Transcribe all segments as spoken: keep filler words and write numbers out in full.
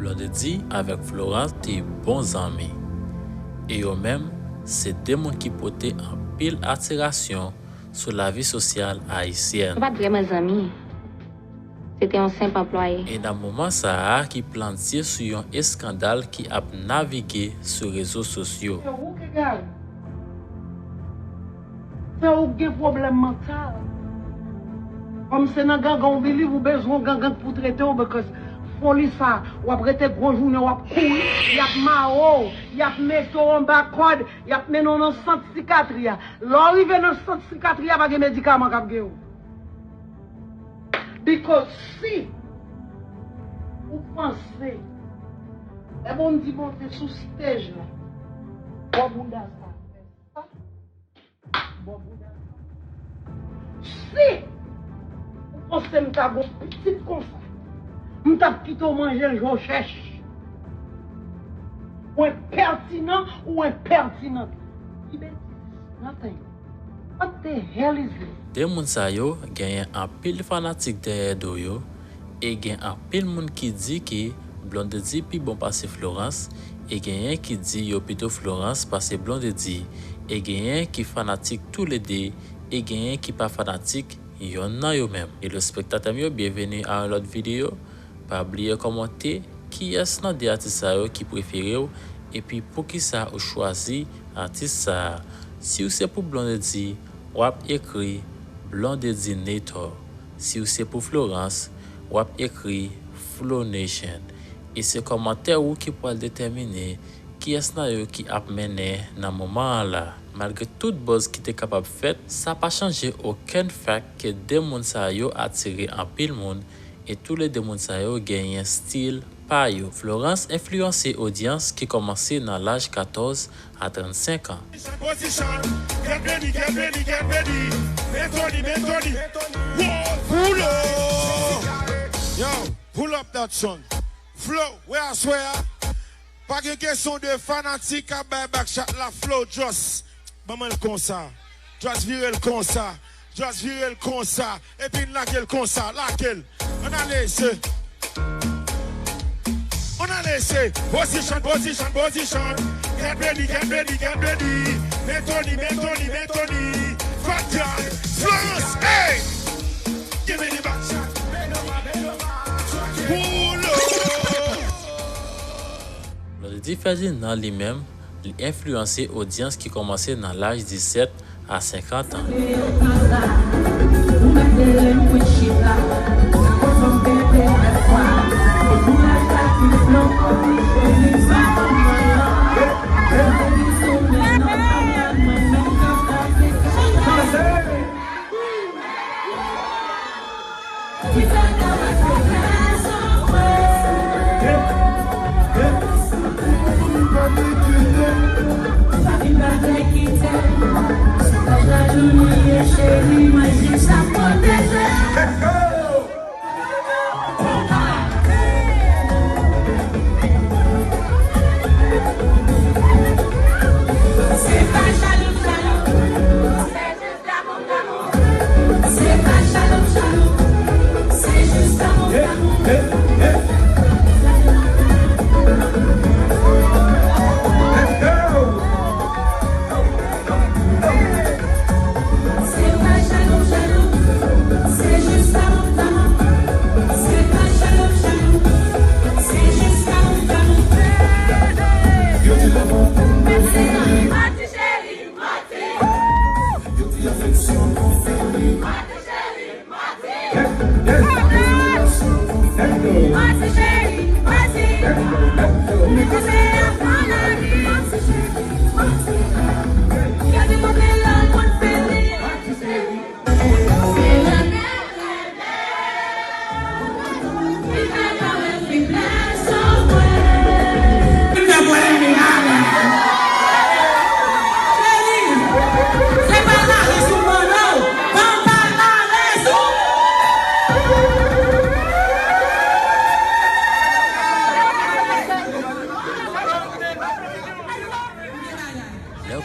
Blondedy avèk Florence te bon zanmi. E yo menm, se de moun ki pote anpil atirasyon sou lavi sosyal ayisyèn. Nou pa t vrèman zanmi. Se te yon senp anplwaye. E nan moman sa a ki plantye sou yon eskandal ki ap navige sou rezo sosyo. Se ou ki gari. Se ou k gen pwoblèm mantal. Kòm se nan gangan w believe, ou bezwen yon gangan pou trete w, because foli sa, w ap rete gwo jounen, w ap kouri, y ap mare w, y ap mete w anba kòd, y ap mennen w nan sant sikatri a. Lè w rive nan sant sikatri a, pa gen medikaman k ap gen w. Because si ou panse, lè bon m di Bondye sou stage la, bò bouda sa, fè sa, bò bouda sa. Si ou panse m ta gon pitit konsa, m t ap kite w manje l jan w chèche. Ou enpètinan, ou enpètinant. Ki betiz? Nothing. What the hell is this? De moun sa yo genyen anpil fanatik dèyè do yo, e gen anpil moun ki di ke Blondedy pi bon pase Florence, e genyen ki di yo pito Florence pase Blondedy, e genyen ki fanatik toulede, e genyen ki pa fanatik yonn nan yo menm. Hello spektatè m yo, byenveni a yon lòt videyo. Pa bliye kòmante kiyès nan de atis sa yo ki prefere w, epi poukisa ou chwazi atis sa a. Si w se pou Blondedy, w ap ekri Blondedynator. Si w se pou Florence, w ap ekri Flonation. E se kòmantè ou ki pral detèmine kiyès nan yo ki ap mennen nan moman an la. Malgre tout buzz ki te kapab fèt, sa pa chanje okenn fact ke de moun sa yo atire anpil moun, e toulede moun sa yo genyen stil pa yo. Florence enfliyanse odyans ki kòmanse nan laj katòz a trannsenk an. Position, get ready, get ready, get ready. Methody, Methody. Whoa, pull up. Yo, pull up that song. Flow, wè aswè a. Pa gen kesyon de fanatik ap bay back shot la, Flow just ban mwen l konsa. Just vire l konsa. Just vire l konsa. Epi n lage l konsa. Lage l. Ann ale, se. Ann ale, se. Position, position, position. Get ready, get ready, get ready. Methody, Methody, Methody. Fat Guy, Florence, hey! Give me the back shot. Pull up. Blondedy Ferdinand li menm, li enfliyanse odyans ki kòmanse nan laj disèt a senkant an. Lè yo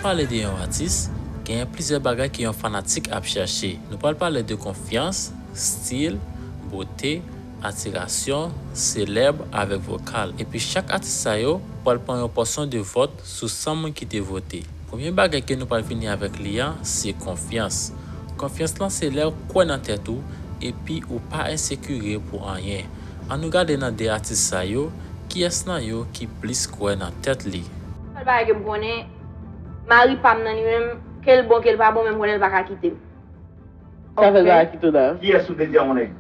pale de yon atis, genyen plizyè bagay ke yon fanatik ap chèche. Nou pral pale de konfyans, stil, bote, atirasyon, selèb avèk vokal. Epi chak atis sa yo pral pran yon pòsyon de vòt sou san moun ki te vote. Premye bagay ke nou pral vini avèk li a, se konfyans. Konfyans lan se lè w kwè nan tèt ou, epi ou pa ensekire pou anyen. Ann nou gade nan de atis sa yo, kiyès nan yo ki plis kwè nan tèt li. Sèl bagay ke m konnen, mari pa m nan li menm, ke l bon, ke l pa bon, men m konnen l pa ka kite m. Sa fè sa ki tou la. Kiyès ou te di a yon nèg?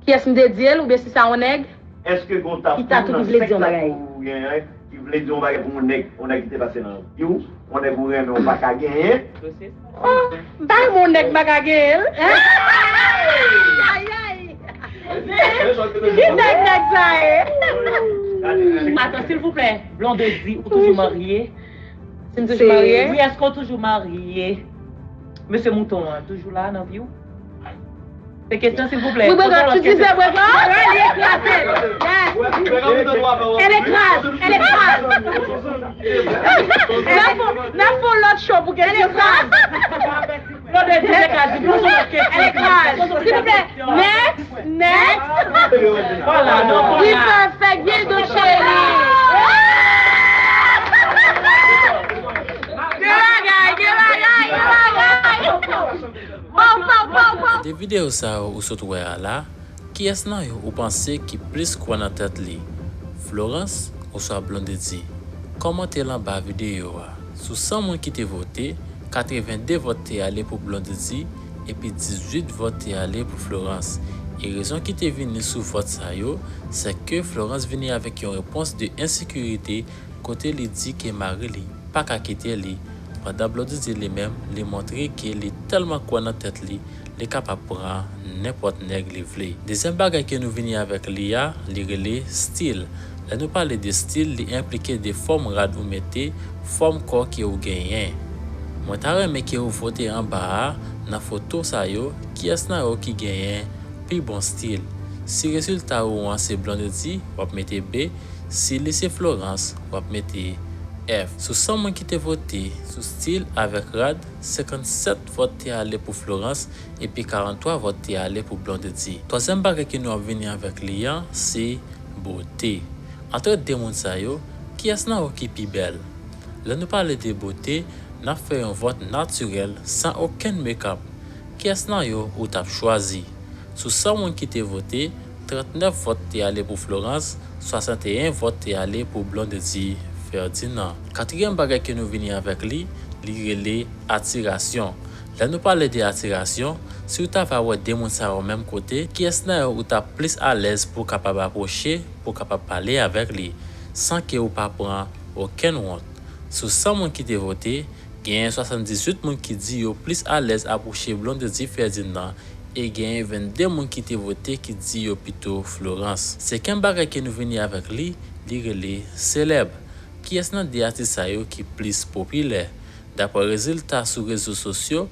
Kiyès m te di l, oubyen si sa yon nèg? Èske gon tap ki ta tou ki vle di yon bagay? Ou genyen, ki vle di yon bagay pou yon nèg, yon nèg ki te pase nan vi w, yon nèg ou renmen ou pa ka genyen? Oh, m ta renmen yon nèg m pa ka genyen l. Ayayay! Ki nèg nèg sa ye? Atann, silvouplè, Blondedy, ou toujou marye? Si m toujou marye? Wi, èske w toujou marye? Mesye Mouton an toujou la nan vi w? Se kesyon, silvouplè. Wi, Brega, tu disais Brega? Yes. Elle écrase, elle écrase. N ap fè, n ap fè yon lòt show pou kesyon sa. Blondedy, elle écrase. Poze yon lòt kesyon. Elle écrase. Silvouplè. Next. Next. Vwala, donk, vwala. Wi, pèfèk, byen de cheri. Gen bagay, gen bagay, gen bagay. Pow, pow, pow, pow. De videyo sa yo ou sot wè a la, kiyès nan yo ou panse ki plis kwè nan tèt li? Florence oswa Blondedy? Kòmante l anba videyo a. Sou san moun ki te vote, katrevende vòt te ale pou Blondedy epi dizuit vòt te ale pou Florence. E rezon ki te vini sou vòt sa yo, se ke Florence vini avèk yon repons de ensekirite kote li di ke mari li pa ka kite li, pandan Blondedy li menm, li montre ke li tèlman kwè nan tèt li, li kapab pran nenpòt nèg li vle. Dezyèm bagay ke nou vini avèk li a, li rele stil. Lè nou pale de stil, li enplike de fòm rad ou mete, fòm kò ke ou genyen. Mwen ta renmen ke ou vote anba a, nan foto sa yo, kiyès nan yo ki genyen pi bon stil. Si rezilta ou an se Blondedy, w ap mete B. Si li se Florence, w ap mete F. Sou san moun ki te vote sou stil avèk rad, senkannsèt vòt te ale pou Florence epi karanntwa vòt te ale pou Blondedy. Twazyèm bagay ke nou ap vini avèk li an, se bote. Antre de moun sa yo, kiyès nan yo ki pi bèl? Lè nou pale de bote, n ap fè yon vòt natirèl, san okenn makeup. Kiyès nan yo ou t ap chwazi? Sou san moun ki te vote, trannèf vòt te ale pou Florence, swasanteyen vòt te ale pou Blondedy Ferdinand. Katriyèm bagay ke nou vini avèk li, li rele atirasyon. Lè nou pale de atirasyon, si w ta va wè de moun sa yo menm kote, kiyès nan yo ou t ap plis alèz pou w kapab apwoche, pou w kapab pale avèk li, san ke ou pa pran okenn wont? Sou san moun ki te vote, genyen swasanndizuit moun ki di yo plis alèz apwoche Blondedy Ferdinand e genyen vennde moun ki te vote ki di yo pito Florence. Senkyèm bagay ke nou vini avèk li, li rele selèb. Kiyès nan de atis sa yo ki plis popilè? Daprè rezilta sou rezo sosyo,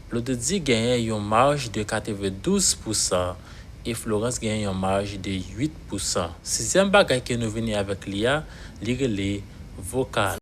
Blondedy genyen yon maj de katrevendouz pousan e Florence genyen yon maj de uit pousan. Sizyèm bagay ke nou vini avèk li a, li rele vokal.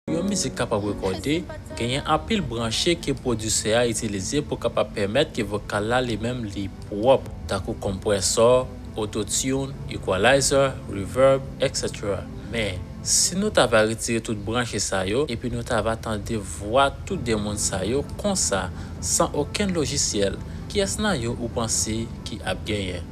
Pou yon mizik kapab rekòde, genyen anpil branche ke pwodisè a itilize pou kapab pèmèt ke vokal la li menm li pwòp, tankou konpwèsò, autotune, equalizer, reverb, et cetera. Men, si nou ta va retire tout branche sa yo, epi nou ta va tande vwa tout de moun sa yo konsa, san okenn lojisyèl, kiyès nan yo ou panse ki ap genyen?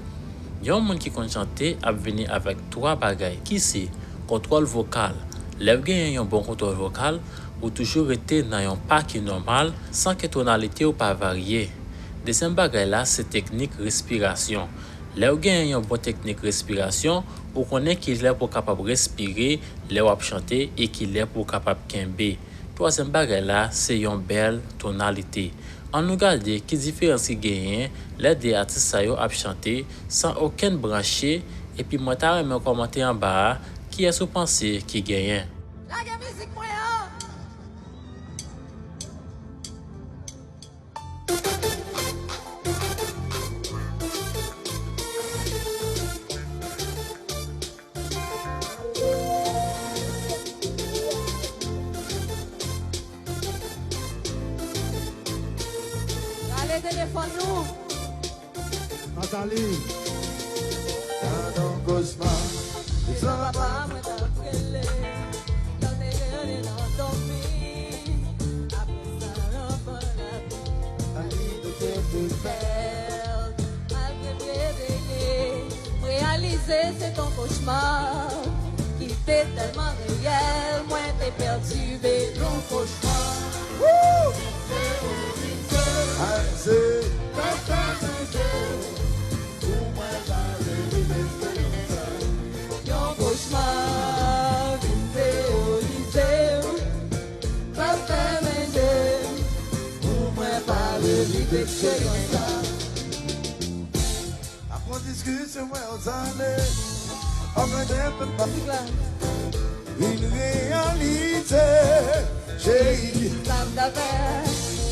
Yon moun ki konn chante ap vini avèk twa bagay, ki se kontwòl vokal. Lè w genyen yon bon kontwòl vokal, ou toujou rete nan yon pa ki nòmal, san ke tonalite w pa varye. Dezyèm bagay la, se teknik respirasyon. Lè w genyen yon bon teknik respirasyon, ou konnen ki lè pou w kapab respire lè w ap chante e ki lè pou w kapab kenbe. Twazyèm bagay la, se yon bèl tonalite. Ann nou gade ki diferans ki genyen lè de atis sa yo ap chante san okenn branche, epi mwen ta renmen w kòmante anba a, kiyès ou panse ki genyen? Lage mizik mwen an! Fò nou. Nathalie. Nan yon kochma. Devan papa mwen t ap rele. Lè w te rele nan dòmi. Apre sa, anvan lapè. Malgre m reveye, m reyalize se t on kochma ki te tèlman reyèl, mwen te pètibe. Yon kochma. Woo! Aze. Yon kochma vin teyorize m. Sa fè mwen de pou mwen pa reviv eksperyans sa. Apre diskisyon mwen yo tande. Anmwey de pèp pa. Vin reyalite. Cheri, sa m ta fè?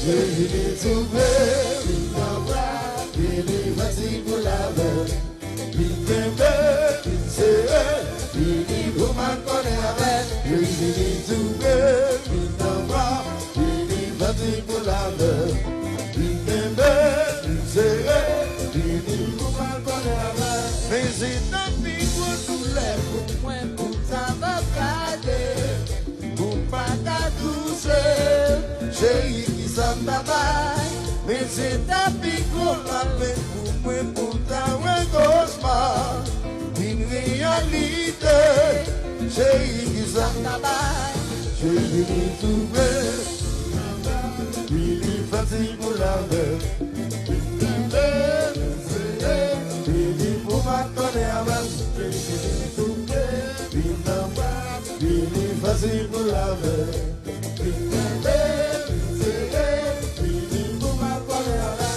Cheri, vin twouve, vin nan bra, vin li fè ti boul avè. Vin kenbe, vin sere, vini pou m al konnen avè. Vini twouve, vin nan bra, vini fè ti boul avè. Vin kenbe, vin sere, vini pou m al konnen avè. Men se tanpi gwo doulè pou mwen pou sa m ap gade. Ou pa ka touche, cheri, ki sa m ta bay? Men se ta pi gwo lapenn pou mwen pou ta wè kochma vin reyalite. Cheri, ki sa m ta bay? Cheri, vini twouve, vini fè ti boul avè m. Vini pou pa konnen avè m. Vini twouve, vin nan bra m. Vini fasil pou laver. Vini kenbe, vini sere, vini pou m ap pale avè.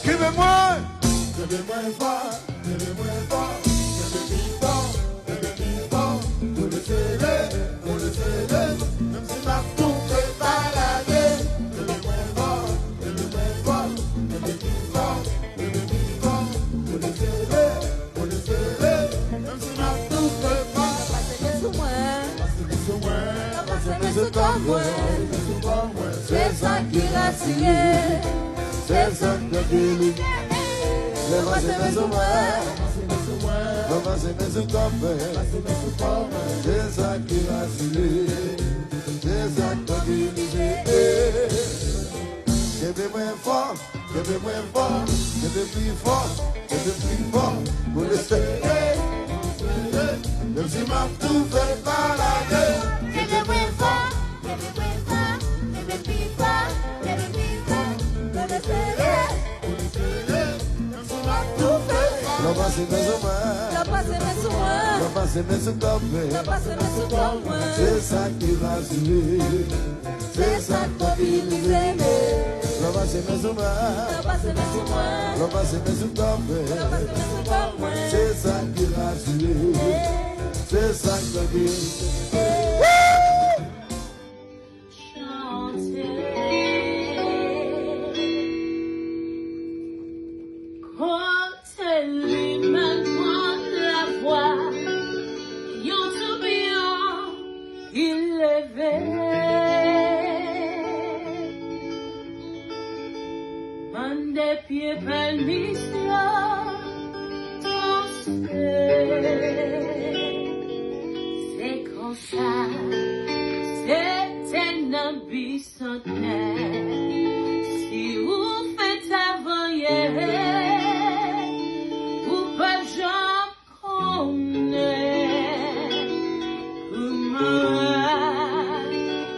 Kenbe mwen! Kenbe mwen fò, kenbe mwen fò, kenbe pi fò, kenbe pi fò. Pou nou sere, pou nou sere, menm si m ap toufe pa lage. Kenbe mwen fò, kenbe mwen fò, kenbe pi fò, kenbe pi fò. Pou nou sere, pou nou sere, menm si m ap toufe pa. Pase men sou mwen. Pase men sou mwen. Pase men sou kò mwen. Se sa ki rasire. Se sa k trankilyeze. Lè pase men sou mwen. Lè pase men sou kò mwen. Se sa ki rasire. Se sa k trankilyeze. Kenbe mwen fò. Kenbe mwen fò, kenbe pi fò, kenbe pi fò. Pou nou sere, menm si m ap toufe pa lage. Kenbe mwen fò, kenbe mwen fò, kenbe pi fò, kenbe pi fò. Pou nou sere, pou nou sere, menm si m ap toufe pa lage. Lè pase men sou mwen. Lè pase men sou mwen. Lè pase men sou kò mwen. Lè pase men sou kò mwen. Se sa ki rasire. Se sa k trankilyeze m. Lè pase men sou mwen. Lè pase men sou mwen. Lè pase men sou kò mwen. Lè pase men sou kò mwen. Se sa ki rasire. Se sa k trankilyeze m. Chante. Kote li mèt pran lavwa, yon toubyon ki leve. Bande pye palmis yo touche. Se konsa, se te nan bis. Santnè, si ou fèt avan yè, ou p ap janm konnen kouman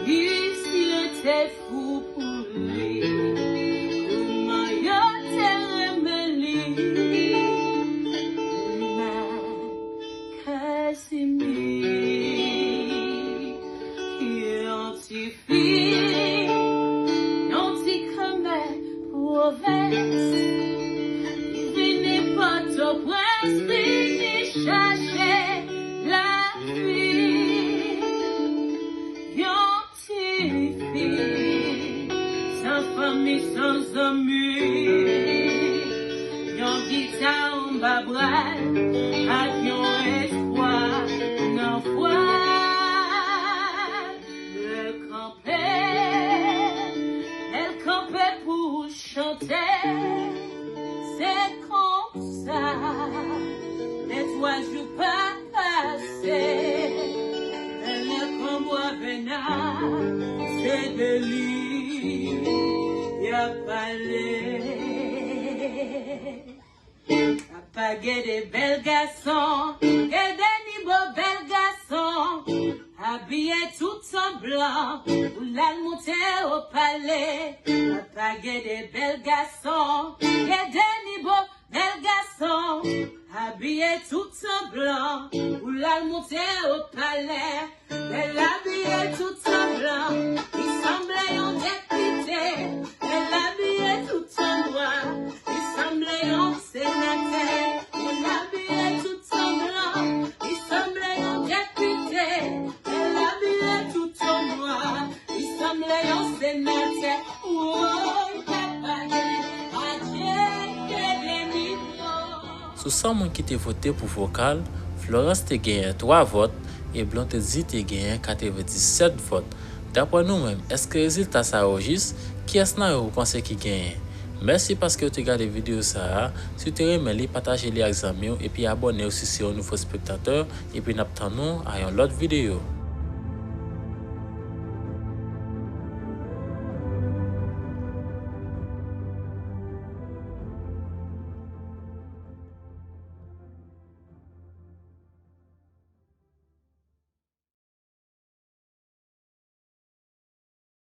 Ayisyen te fou pou li, kouman yo te renmen li. Kouman Casimir, ki yon ti fi, yon ti kòmè pwovens, ki vini Pòtoprens, vini chache lavi. Yon ti fi, san fanmi, san zanmi, yon gita anba bra l, ak yon espwa nan vwa l. Lè l kanpe, lè l kanpe pou chante. Y ap pale. Apa gen de bèl gason, gen de nivo bèl gason, abiye tout an blan, pou l al moute o palè. Apa gen de bèl gason, gen de nivo bèl gason, abiye tout an blan, pou l al moute o palè. Lè l abiye tout an blan, li sanble yon depite. Lè l abiye tout an nwa, li sanble yon senatè. Lè l abiye tout an blan, li sanble yon depite. Lè l abiye tout an nwa, li sanble yon senatè. Woy, papa gen, adye, ke demi. Sou san moun ki te vote pou Vokal, Florence te genyen twa vòt e Blondedy te genyen katrevenndisèt vòt. Daprè nou menm, èske rezilta sa yo jis? Kiyès nan yo ou panse ki genyen? Mèsi paske w te gade videyo sa a. Si w te renmen li, pataje li ak zanmi w epi abòne w si se yon nouvo espektatè, epi n ap tann ou a yon lòt videyo.